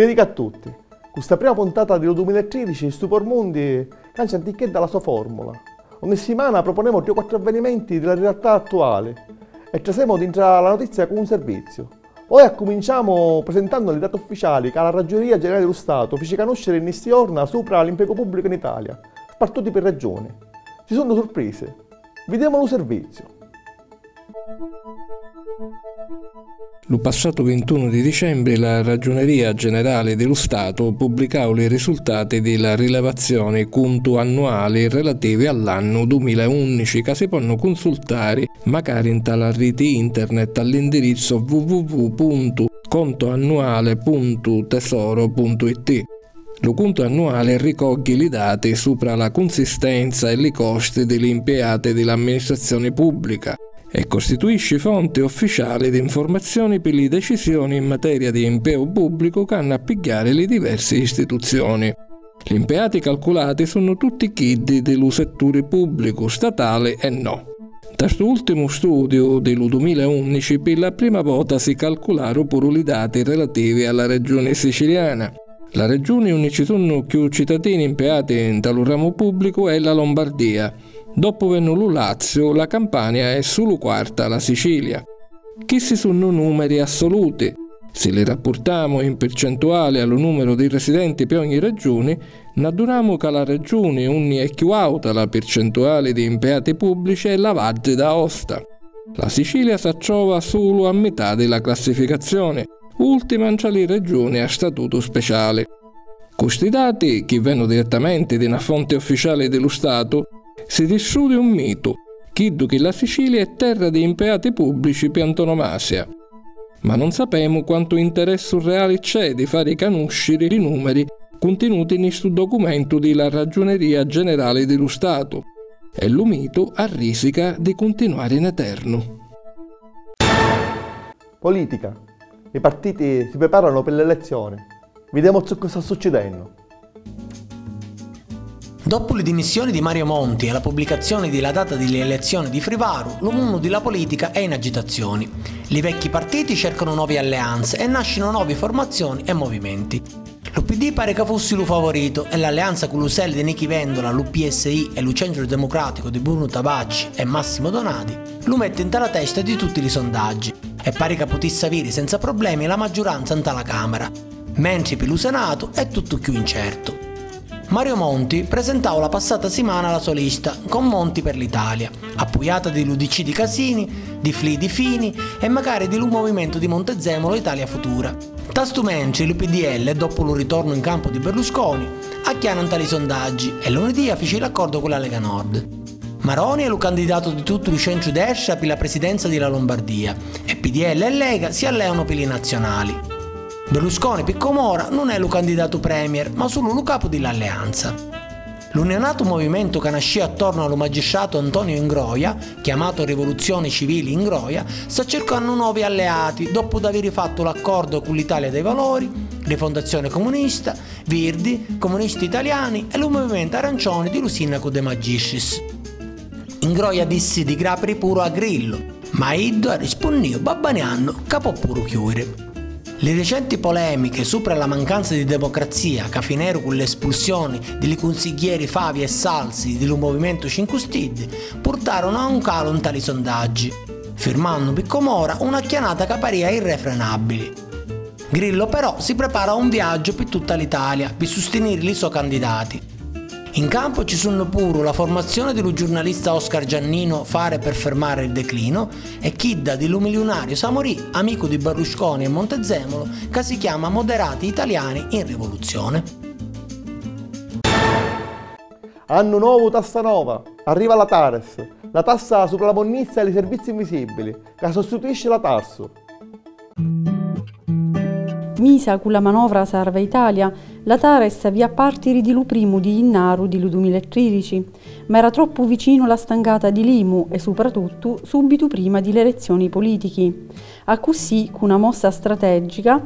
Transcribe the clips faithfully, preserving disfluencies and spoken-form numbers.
Dedica a tutti. Cu sta prima puntata di lu dumila e tridici, stu Pormundi cancia anticchedda la so formula. Ogni simana proponemu tri o quattru avvenimenti di la realtà attuali e trasemu dintra la notizia cu un serviziu. Oi accuminciamu presentannu li dati ufficiali ca la Raggiuneria Generali di lu Statu fici canusciri nni sti jorna supra l'impiegu pubblicu in Italia, spartuti pi raggiuni. Ci sunnu surprisi. Videmu lu serviziu. Lu passatu vintunu di dicembri la Raggiuneria Generali di lu Statu pubblicau li risultati di la rilevazioni cuntu annuali relativi all'annu dumila e unnici ca si ponnu cunsultari macari nta la riti internet all'indirizzu www puntu contoannuale puntu tesoro puntu it. Lu cuntu annuali ricogghi li dati supra la cunsistenza e li costi di li mpiati di l'amministrazzioni pubblica e costituisci fonti ufficiali di nfurmazzioni pi li decisioni in materia di mpieu pubblicu ca hannu a pigghiari li diversi istituzzioni. Li mpiati calculati sunnu tutti chiddi di lu setturi pubblicu, statali e no. Nta stu ultimu studiu di lu dumila e unnici pi la prima vota si calcularu puru li dati relativi a la Regioni Siciliana. La Regioni unni ci sunnu cchiù citatini mpiati nta lu ramu pubblicu è la Lombardia, doppu vennu lu Lazziu, la Campania e sulu quarta la Sicilia. Chissi sunnu numeri assoluti. Si li rappurtamu in pircentuali a lu numeru di residenti pi ogni regioni, nn'addunamu ca la regioni unni è cchiù auta la pircentuali di mpiati pubblici è la Vaddi d'Aosta. La Sicilia s'attrova sulu a mità di la classificazzioni, ultima ntra li regioni a statutu speciali. Cu sti dati, chi vennu direttamenti di na fonti ufficiali di lu Statu, si distrudi un mitu, chiddu chi la Sicilia è terra di impeati pubblici pi antonomasia. Ma non sapemu quantu interessu reali c'è di fari canusciri li numeri cuntinuti nni stu documentu di la Raggiuneria Generali di lu Statu, e lu mitu arrisica di cuntinuari in eternu. Politica. I partiti si preparanu pi l'elezzioni. Videmu zoccu sta succidennu. Doppu li dimissioni di Mario Monti e la pubblicazioni di la data di li elezzioni di Frivaru, lu munnu di la politica è in agitazioni. Li vecchi partiti cercanu novi alleanze e nascinu novi formazzioni e movimenti. Lu P D pari ca fussi lu favoritu e l'alleanza cu lu sel di Nichi Vendola, lu P S I e lu Centru Demucraticu di Brunu Tabacci e Massimo Donati lu metti nta la testa di tutti li sondaggi e pari ca putissi aviri senza problemi la maggiuranza nta la Camera, mentri pi lu Senatu è tuttu cchiù incertu. Mario Monti presentau la passata simana la so lista con Monti per l'Italia, appujata di l'U D C di Casini, di Fli di Fini e macari di lu Movimentu di Montezemolo Italia Futura. Nta stu mentri lu P D L, doppu lu ritornu in campu di Berlusconi, acchiana nta li sondaggi e luni dia fici l'accordu cu la Lega Nord. Maroni è lu candidatu di tuttu lu centru-destra pi la presidenza di la Lombardia e P D L e Lega si alleanu pi li nazionali. Berlusconi pi com'ora nun è lu candidatu premier ma sulu lu capu di l'alleanza. Lu neonatu movimentu ca nascìu attornu a lu magistratu Antonio Ingroia, chiamatu Rivoluzioni Civili Ingroia, sta circannu novi alleati doppu d'aviri fattu l'accordu cu l'Italia dei Valori, Rifondazione Comunista, Virdi, Comunisti Italiani e lu Movimentu Arancioni di lu sinnacu De Magistris. Ingroia dissi di grapiri puru a Grillo, ma iddu arrispunnìu babbaniannu ca pò puru chiùiri. Li recenti polèmichi supra la mancanza di democrazia ca fineru cu l'espulsioni di li cunsigghieri Favi e Salsi di lu Movimentu Cincu Stiddi purtarunu a un calu nta li sondaggi, firmannu pi com'ora un'acchianata ca parìa irrefrenàbbili. Grillo però si prepara a un viaggiu pi tutta l'Italia pi sustiniri li so candidati. In campu ci sunnu puru la formazione di lu giurnalista Oscar Giannino Fare per fermare il declino e chidda di lu miliunariu Samorì, amicu di Berlusconi e Montezemolo, ca si chiama Moderati Italiani in Rivoluzione. Annu novu, tassa nova! Arriva la TARES, la tassa supra la munnizza e li servizi invisibili, ca sostituisci la TARSU. Misa cu la manovra Sarva Italia, La Tares avìa a partiri di lu primu di jinnaru di lu dumila e tridici, ma era troppu vicinu la stangata di Limu e, supratuttu, subbitu prima di l'elezzioni pulitichi. Accussì, cu na mossa strateggica,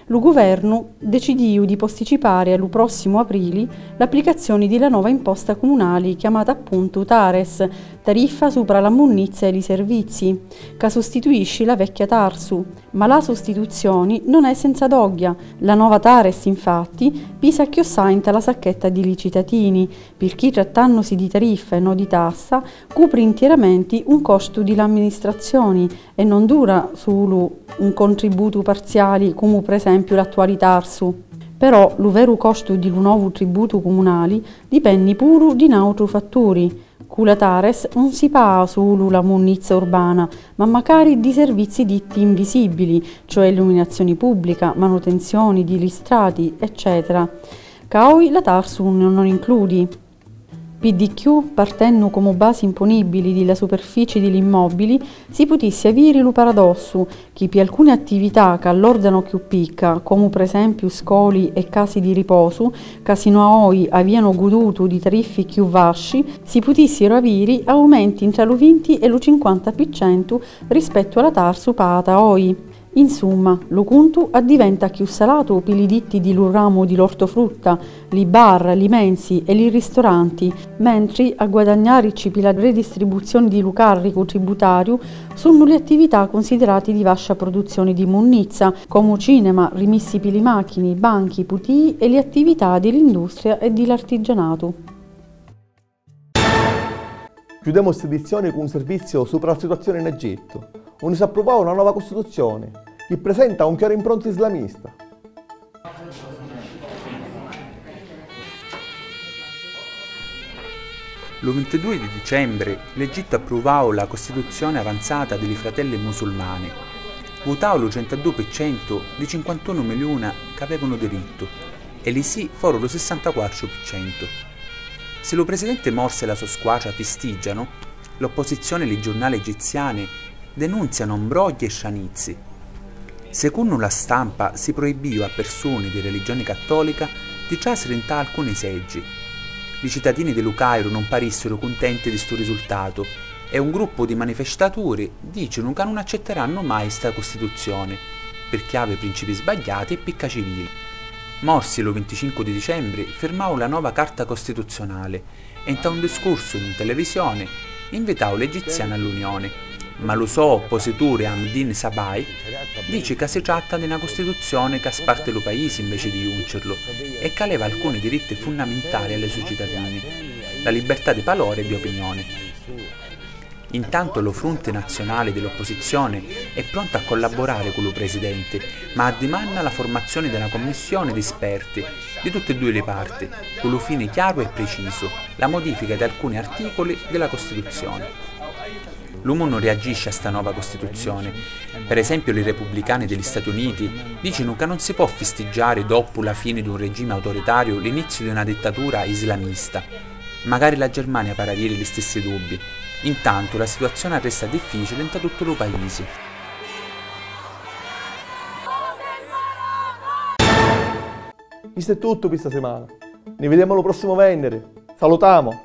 lu guvernu decidìu di posticipari a lu prossimu aprili l'applicazzioni di la nova imposta cumunali chiamata appuntu Tares, tariffa supra la munnizza e li servizzi, ca sustituisci la vecchia Tarsu. Ma la sustituzzioni non è senza dogghia. La nova Tares, infatti, pisa chiossai nta la sacchetta di li citatini, pirchì trattannusi di tariffa e no di tassa, cupri intieramenti un costu di l'amministrazzioni e non dura sulu un contribbutu parziali comu per esempiu l'attuali Tarsu. Però lu veru costu di lu novu tribbutu cumunali dipenni puru di n'autru fatturi. Cu la Tares un si paga sulu la munnizza urbana, ma macari ddi servizzi ditti invisìbbili, cioè illuminazzioni pùbblica, manutenzzioni di li strati, eccetera, ca oi la Tarsu non, non includi. Pi di cchiù, partennu comu basi imponìbbili di la superfici di l'immòbbili, si putissi aviri lu paradossu chi pi alcuni attività ca allordanu cchiù picca, comu per esempiu scoli e casi di riposu, ca sinu a oi avìanu gudutu di tariffi cchiù vasci, si putìssiru aviri aumenti ntra lu vinti e lu cinquanta pi centu rispettu a la Tarsu pagata oi. Insumma, lu cuntu addiventa cchiù salatu pi li ditti di lu ramu di l'ortofrutta, li bar, li mensi e li ristoranti, mentri a guadagnàricci pi la redistribuzzioni di lu càrricu tribbutariu sunnu li attività cunsidirati di vascia pruduzzioni di munnizza, comu cinema, rimissi pi li màchini, banchi, putìi e li attività di l'industria e di l'artiggianatu. Chiudemu st'edizzioni cu un serviziu supra la situazioni in Egittu, unni s'appruvau na nova Custituzioni chi prisenta un chiaru improntu islamista. Lu vintidui di dicembri l'Egittu appruvau la Costituzioni avanzata di li Fratelli Musulmani. Vutau lu trentadui pi centu di cinquantunu miliuna c'avevanu dirittu e li sì foru lu sissantaquattru pi centu. Si lu presidenti Morsi e la so squatra fistiggianu, l'opposizioni e li giurnali egiziani denunzianu mbrogghi e stranizzi. Secunnu la stampa si proibbiu a pirsuni di religioni cattolica di trasiri nta alcuni seggi. Li citatini di lu Cairu nun parissiru cuntenti di stu risultatu e un gruppu di manifestaturi dicinu ca nun accitterannu mai sta Custituzioni, pirchì havi principi sbagghiati e picca civili. Morsi lu vinticincu di dicembri firmau la nova Carta Costituzionali e nta un discursu in televisioni invitau l'Egiziani a l'unioni, ma lu so opposituri Hamdin Sabai dici ca si tratta di na Custituzioni ca sparti lu paisi inveci di juncirlu e ca leva alcuni diritti funnamintali a li so citatini, la libertà di palori e di opinioni. Intantu lu Frunti Nazionali di l'opposizioni è prontu a collaburari cu lu presidenti, ma addimanna la furmazioni di na cummissioni di sperti di tutti e dui li parti, cu lu fini chiaru e pricisu, la modifica di alcuni articuli di la Custituzioni. Lu munnu reagisci a sta nova Custituzioni. Per esempiu, li repubblicani di li Stati Uniti dicinu ca nun si pò fistiggiari doppu la fini d'un regimi autoritariu l'iniziu di una dittatura islamista. Macari la Germania pari aviri li stissi dubbi. Intantu la situazioni arresta difficili nta tuttu lu paisi. Chistu è tuttu pi sta simana. Ni videmu lu prossimu venniri. Salutamu!